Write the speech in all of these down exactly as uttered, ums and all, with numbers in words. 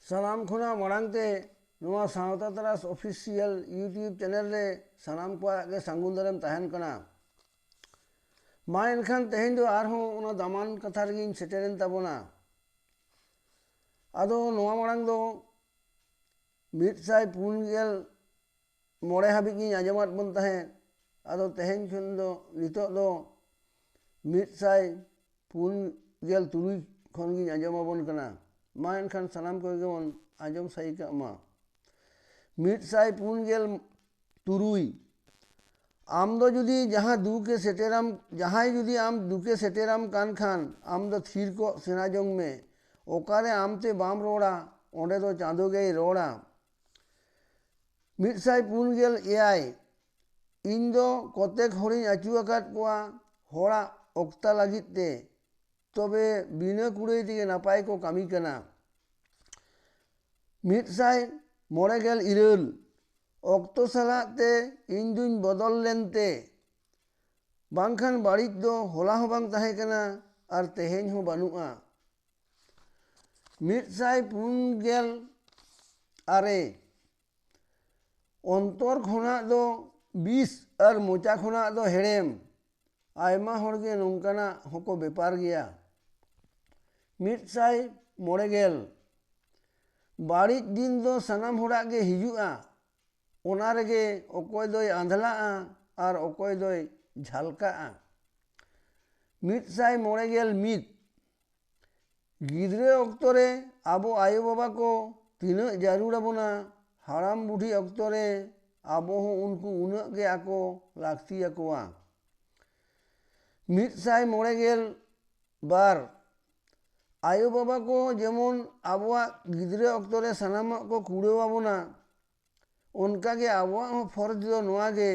ᱥᱟᱱᱟᱢ ᱠᱷᱚᱱᱟᱜ ᱢᱟᱲᱟᱝ ᱛᱮ ᱱᱚᱣᱟ ᱥᱟᱶᱛᱟ ᱛᱟᱨᱟᱥ ᱚᱯᱷᱤᱥᱤᱭᱟᱞ YouTube ᱪᱮᱱᱮᱞ ᱨᱮ ᱥᱟᱱᱟᱢ ᱠᱚᱣᱟᱜ ᱜᱮ ᱥᱟᱹᱜᱩᱱ ᱫᱟᱨᱟᱢ ᱛᱟᱦᱮᱱ ᱠᱟᱱᱟ᱾ ᱢᱟ ᱮᱱᱠᱷᱟᱱ ᱛᱮᱦᱮᱧ ᱫᱚ ᱟᱨᱦᱚᱸ ᱚᱱᱟ ᱫᱟᱢᱟᱱ ᱠᱟᱛᱷᱟ ᱨᱮᱜᱤᱧ ᱥᱮᱴᱮᱨᱮᱱ ᱛᱟᱵᱚᱱᱟ᱾ ᱟᱫᱚ ᱱᱚᱣᱟ ᱢᱟᱲᱟᱝ ᱫᱚ ᱢᱤᱫ ᱥᱟᱭ ᱯᱩᱱ ᱜᱮᱞ ᱢᱚᱬᱮ ᱦᱟᱹᱵᱤᱡ ᱜᱤᱧ ᱟᱸᱡᱚᱢᱟᱫ ᱵᱚᱱ ᱛᱟᱦᱮᱸᱫ᱾ ᱟᱫᱚ ᱛᱮᱦᱮᱧ ᱠᱷᱚᱱ ᱫᱚ, ᱱᱤᱛᱚᱜ ᱫᱚ ᱢᱤᱫ ᱥᱟᱭ ᱯᱩᱱ ᱜᱮᱞ ᱛᱩᱨᱩᱭ ᱠᱷᱚᱱ ᱜᱤᱧ ᱟᱸᱡᱚᱢ ᱟᱵᱚᱱ ᱠᱟᱱᱟ᱾ ᱢᱟ ᱮᱱᱠᱷᱟᱱ ᱥᱟᱱᱟᱢ ᱠᱚᱜᱮ ᱵᱚᱱ ᱟᱸᱡᱚᱢ ᱥᱟᱹᱭ ᱠᱟᱜ ᱢᱟ᱾ ᱢᱤᱫ ᱥᱟᱭ ᱯᱩᱱ ᱜᱮᱞ ᱛᱩᱨᱩᱭ᱾ ᱟᱢ ᱫᱚ ᱡᱩᱫᱤ ᱡᱟᱦᱟᱸ ᱫᱩᱠᱮ ᱥᱮᱴᱮᱨᱟᱢ, ᱡᱟᱦᱟᱸᱭ ᱡᱩᱫᱤ ᱟᱢ ᱫᱩᱠᱮ ᱥᱮᱴᱮᱨᱟᱢ ᱠᱟᱱ ᱠᱷᱟᱱ, ᱟᱢ ᱫᱚ ᱛᱷᱤᱨ ᱠᱚᱜ ᱥᱮᱬᱟ ᱡᱚᱝ ᱢᱮ᱾ ᱚᱠᱟᱨᱮ ᱟᱢᱛᱮ ᱵᱟᱢ ᱨᱚᱲᱟ, ᱚᱸᱰᱮ ᱫᱚ ᱪᱟᱸᱫᱚ ᱜᱮᱭ ᱨᱚᱲᱟ᱾ ᱢᱤᱫ ᱥᱟᱭ ᱯᱩᱱ ᱜᱮᱞ ᱮᱭᱟᱭ᱾ ᱤᱧ ᱫᱚ ᱠᱚᱛᱮᱠ ᱦᱚᱲᱤᱧ ᱟᱹᱪᱩ ᱟᱠᱟᱫ ᱠᱚᱣᱟ ᱦᱚᱲᱟᱜ ᱚᱠᱛᱟ ᱞᱟᱹᱜᱤᱫ ᱛᱮ, ᱛᱚᱵᱮ ᱵᱤᱱᱟᱹ ᱠᱩᱲᱟᱹᱭ ᱛᱮᱜᱮ ᱱᱟᱯᱟᱭ ᱠᱚ ᱠᱟᱹᱢᱤ ᱠᱟᱱᱟ᱾ ᱢᱤᱫ ᱥᱟᱭ ᱢᱚᱬᱮ ᱜᱮᱞ ᱤᱨᱟᱹᱞ᱾ ᱚᱠᱛᱚ ᱥᱟᱞᱟᱜ ᱛᱮ ᱤᱧ ᱫᱩᱧ ᱵᱚᱫᱚᱞ ᱞᱮᱱᱛᱮ, ᱵᱟᱝᱠᱷᱟᱱ ᱵᱟᱹᱲᱤᱡ ᱫᱚ ᱦᱚᱞᱟ ᱦᱚᱸ ᱵᱟᱝ ᱛᱟᱦᱮᱸ ᱠᱟᱱᱟ ᱟᱨ ᱛᱮᱦᱮᱧ ᱦᱚᱸ ᱵᱟᱹᱱᱩᱜᱼᱟ᱾ ᱢᱤᱫ ᱥᱟᱭ ᱯᱩᱱ ᱜᱮᱞ ᱟᱨᱮ᱾ ᱚᱱᱛᱚᱨ ᱠᱷᱚᱱᱟᱜ ᱫᱚ ᱵᱤᱥ ᱟᱨ ᱢᱚᱪᱟ ᱠᱷᱚᱱᱟᱜ ᱫᱚ ᱦᱮᱲᱮᱢ᱾ ᱟᱭᱢᱟ ᱦᱚᱲᱜᱮ ᱱᱚᱝᱠᱟᱱᱟᱜ ᱦᱚᱸᱠᱚ ᱵᱮᱯᱟᱨ ᱜᱮᱭᱟ᱾ ᱢᱤᱫ ᱥᱟᱭ ᱢᱚᱬᱮ ᱜᱮᱞ᱾ ᱵᱟᱹᱲᱤᱡ ᱫᱤᱱ ᱫᱚ ᱥᱟᱱᱟᱢ ᱦᱚᱲᱟᱜ ᱜᱮ ᱦᱤᱡᱩᱜᱼᱟ᱾ ᱚᱱᱟ ᱨᱮᱜᱮ ᱚᱠᱚᱭ ᱫᱚᱭ ᱟᱸᱫᱷᱞᱟᱜᱼᱟ ᱟᱨ ᱚᱠᱚᱭ ᱫᱚᱭ ᱡᱷᱟᱞᱠᱟᱜᱼᱟ᱾ ᱢᱤᱫ ᱥᱟᱭ ᱢᱚᱬᱮ ᱜᱮᱞ ᱢᱤᱫ᱾ ᱜᱤᱫᱽᱨᱟᱹ ᱚᱠᱛᱚ ᱨᱮ ᱟᱵᱚ ᱟᱭᱳᱼᱵᱟᱵᱟ ᱠᱚ ᱛᱤᱱᱟᱹᱜ ᱡᱟᱹᱨᱩᱲ ᱟᱵᱚᱱᱟ, ᱦᱟᱲᱟᱢ ᱵᱩᱰᱷᱤ ᱚᱠᱛᱚ ᱨᱮ ᱟᱵᱚ ᱦᱚᱸ ᱩᱱᱠᱩ ᱩᱱᱟᱹᱜ ᱜᱮ ᱟᱠᱚ ᱞᱟᱹᱠᱛᱤ ᱟᱠᱚᱣᱟ᱾ ᱢᱤᱫ ᱥᱟᱭ ᱢᱚᱬᱮ ᱜᱮᱞ ᱵᱟᱨ᱾ ᱟᱭᱳᱼᱵᱟᱵᱟ ᱠᱚ ᱡᱮᱢᱚᱱ ᱟᱵᱚᱣᱟᱜ ᱜᱤᱫᱽᱨᱟᱹ ᱚᱠᱛᱚ ᱨᱮ ᱥᱟᱱᱟᱢᱟᱜ ᱠᱚ ᱠᱩᱲᱟᱹᱣ ᱟᱵᱚᱱᱟ, ᱚᱱᱠᱟᱜᱮ ᱟᱵᱚᱣᱟᱜ ᱦᱚᱸ ᱯᱷᱚᱨᱡᱽ ᱫᱚ ᱱᱚᱣᱟ ᱜᱮ,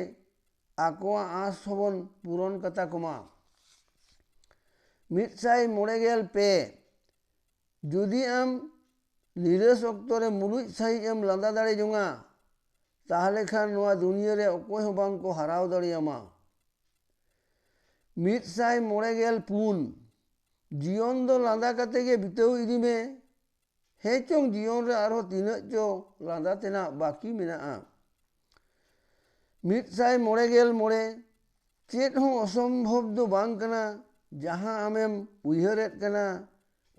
ᱟᱠᱚᱣᱟᱜ ᱟᱸᱥ ᱦᱚᱸᱵᱚᱱ ᱯᱩᱨᱚᱱ ᱠᱟᱛᱟ ᱠᱚᱢᱟ᱾ ᱢᱤᱫ ᱥᱟᱭ ᱢᱚᱬᱮ ᱜᱮᱞ ᱯᱮ᱾ ᱡᱩᱫᱤ ᱟᱢ ᱱᱤᱨᱟᱹᱥ ᱚᱠᱛᱚ ᱨᱮ ᱢᱩᱞᱩᱡ ᱥᱟᱺᱦᱤᱡ ᱮᱢ ᱞᱟᱸᱫᱟ ᱫᱟᱲᱮ ᱡᱚᱝᱟ, ᱛᱟᱦᱞᱮ ᱠᱷᱟᱱ ᱱᱚᱣᱟ ᱫᱩᱱᱤᱭᱟᱹ ᱨᱮ ᱚᱠᱚᱭ ᱦᱚᱸ ᱵᱟᱝ ᱠᱚ ᱦᱟᱨᱟᱣ ᱫᱟᱲᱮᱭᱟᱢᱟ᱾ ᱢᱤᱫ ᱥᱟᱭ ᱢᱚᱬᱮ ᱜᱮᱞ ᱯᱩᱱ᱾ ᱡᱤᱭᱚᱱ ᱫᱚ ᱞᱟᱸᱫᱟ ᱠᱟᱛᱮ ᱜᱮ ᱵᱤᱛᱟᱹᱣ ᱤᱫᱤ ᱢᱮ᱾ ᱦᱮᱸ ᱪᱚᱝ, ᱡᱤᱭᱚᱱ ᱨᱮ ᱟᱨᱦᱚᱸ ᱛᱤᱱᱟᱹᱜ ᱪᱚ ᱞᱟᱸᱫᱟ ᱛᱮᱱᱟᱜ ᱵᱟᱹᱠᱤ ᱢᱮᱱᱟᱜᱼᱟ᱾ ᱢᱤᱫ ᱥᱟᱭ ᱢᱚᱬᱮ ᱜᱮᱞ ᱢᱚᱬᱮ, ᱪᱮᱫ ᱦᱚᱸ ᱚᱥᱚᱢᱵᱷᱚᱵ ᱫᱚ ᱵᱟᱝ ᱠᱟᱱᱟ, ᱡᱟᱦᱟᱸ ᱟᱢᱮᱢ ᱩᱭᱦᱟᱹᱨᱮᱫ ᱠᱟᱱᱟ,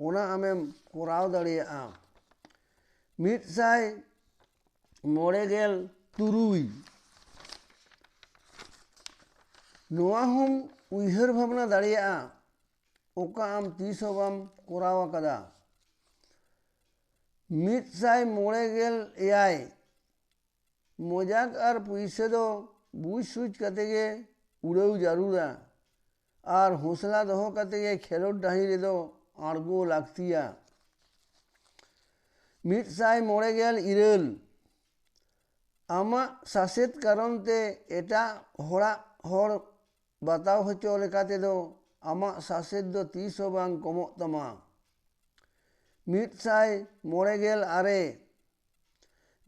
ᱚᱱᱟ ᱟᱢᱮᱢ ᱠᱚᱨᱟᱣ ᱫᱟᱲᱮᱭᱟᱜᱼᱟ᱾ ᱢᱤᱫ ᱥᱟᱭ ᱢᱚᱬᱮ ᱜᱮᱞ ᱛᱩᱨᱩᱭ, ᱱᱚᱣᱟ ᱦᱚᱸᱢ ᱩᱭᱦᱟᱹᱨ ᱵᱷᱟᱵᱽᱱᱟ ᱫᱟᱲᱮᱭᱟᱜᱼᱟ, ᱚᱠᱟ ᱟᱢ ᱛᱤᱥ ᱦᱚᱸ ᱵᱟᱢ ᱠᱚᱨᱟᱣ ᱟᱠᱟᱫᱟ᱾ ᱢᱤᱫ ᱥᱟᱭ ᱢᱚᱬᱮ ᱜᱮᱞ ᱮᱭᱟᱭ, ᱢᱚᱡᱟᱠ ᱟᱨ ᱯᱩᱭᱥᱟᱹ ᱫᱚ ᱵᱩᱡᱽ ᱥᱩᱡᱽ ᱠᱟᱛᱮ ᱜᱮ ᱩᱲᱟᱹᱣ ᱡᱟᱹᱨᱩᱲᱟ, ᱟᱨ ᱦᱚᱸᱥᱞᱟ ᱫᱚᱦᱚ ᱠᱟᱛᱮ ᱜᱮ ᱠᱷᱮᱞᱳᱰ ᱰᱟᱹᱦᱤ ᱨᱮᱫᱚ ᱟᱬᱜᱚ ᱞᱟᱹᱠᱛᱤᱭᱟ᱾ ᱢᱤᱫ ᱥᱟᱭ ᱢᱚᱬᱮ ᱜᱮᱞ ᱤᱨᱟᱹᱞ, ᱟᱢᱟᱜ ᱥᱟᱥᱮᱛ ᱠᱟᱨᱚᱱ ᱛᱮ ᱮᱴᱟᱜ ᱦᱚᱲᱟᱜ ᱦᱚᱲ ᱵᱟᱛᱟᱣ ᱦᱚᱪᱚ ᱞᱮᱠᱟ ᱛᱮᱫᱚ ᱟᱢᱟᱜ ᱥᱟᱥᱮᱛ ᱫᱚ ᱛᱤᱥ ᱦᱚᱸ ᱵᱟᱝ ᱠᱚᱢᱚᱜ ᱛᱟᱢᱟ᱾ ᱢᱤᱫ ᱥᱟᱭ ᱢᱚᱬᱮ ᱜᱮᱞ ᱟᱨᱮ,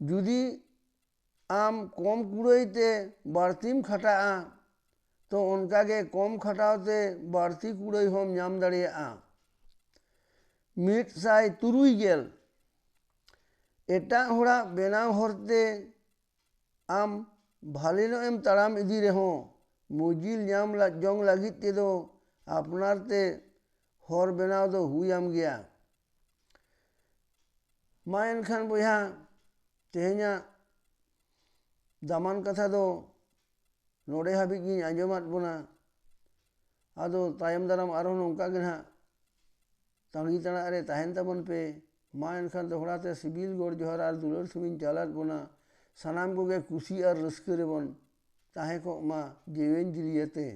ᱡᱩᱫᱤ ᱟᱢ ᱠᱚᱢ ᱠᱩᱲᱟᱹᱭ ᱛᱮ ᱵᱟᱹᱲᱛᱤᱢ ᱠᱷᱟᱴᱟᱜᱼᱟ, ᱛᱚ ᱚᱱᱠᱟ ᱜᱮ ᱠᱚᱢ ᱠᱷᱟᱴᱟᱣ ᱛᱮ ᱵᱟᱹᱲᱛᱤ ᱠᱩᱲᱟᱹᱭ ᱦᱚᱸᱢ ᱧᱟᱢ ᱫᱟᱲᱮᱭᱟᱜᱼᱟ᱾ ᱢᱤᱫ ᱥᱟᱭ ᱛᱩᱨᱩᱭ ᱜᱮᱞ, ᱮᱴᱟᱜ ᱦᱚᱲᱟᱜ ᱵᱮᱱᱟᱣ ᱦᱚᱨᱛᱮ ᱟᱢ ᱵᱷᱟᱞᱮ ᱧᱚᱜ ᱮᱢ ᱛᱟᱲᱟᱢ ᱤᱫᱤ ᱨᱮᱦᱚᱸ, ᱢᱚᱡᱤᱞ ᱧᱟᱢ ᱞᱟ-, ᱡᱚᱝ ᱞᱟᱹᱜᱤᱫ ᱛᱮᱫᱚ ᱟᱯᱱᱟᱨ ᱛᱮ ᱦᱚᱨ ᱵᱮᱱᱟᱣ ᱫᱚ ᱦᱩᱭ ᱟᱢ ᱜᱮᱭᱟ᱾ ᱢᱟ ᱮᱱᱠᱷᱟᱱ ᱵᱚᱭᱦᱟ, ᱛᱮᱦᱮᱧᱟᱜ ᱫᱟᱢᱟᱱ ᱠᱟᱛᱷᱟ ᱫᱚ ᱱᱚᱰᱮ ᱦᱟᱹᱵᱤᱡ ᱜᱤᱧ ᱟᱸᱡᱚᱢᱟᱫ ᱵᱚᱱᱟ᱾ ᱟᱫᱚ ᱛᱟᱭᱚᱢ ᱫᱟᱨᱟᱢ ᱟᱨᱦᱚᱸ ᱱᱚᱝᱠᱟ ᱜᱮ ᱱᱟᱦᱟᱜ ᱛᱟᱺᱜᱤ ᱛᱟᱲᱟᱜ ᱨᱮ ᱛᱟᱦᱮᱱ ᱛᱟᱵᱚᱱ ᱯᱮ᱾ ᱢᱟ ᱮᱱᱠᱷᱟᱱ ᱫᱚᱦᱲᱟ ᱛᱮ ᱥᱤᱵᱤᱞ ᱜᱚᱰ ᱡᱚᱦᱟᱨ ᱟᱨ ᱫᱩᱞᱟᱹᱲ ᱥᱩᱢᱤᱧ ᱪᱟᱞᱟᱫ ᱵᱚᱱᱟ᱾ ᱥᱟᱱᱟᱢ ᱠᱚᱜᱮ ᱠᱩᱥᱤ ᱟᱨ ᱨᱟᱹᱥᱠᱟᱹ ᱨᱮᱵᱚᱱ ᱛᱟᱦᱮᱸ ᱠᱚᱜ ᱢᱟ ᱡᱤᱣᱤᱱ ᱡᱤᱨᱤᱭᱟᱹᱛᱮ᱾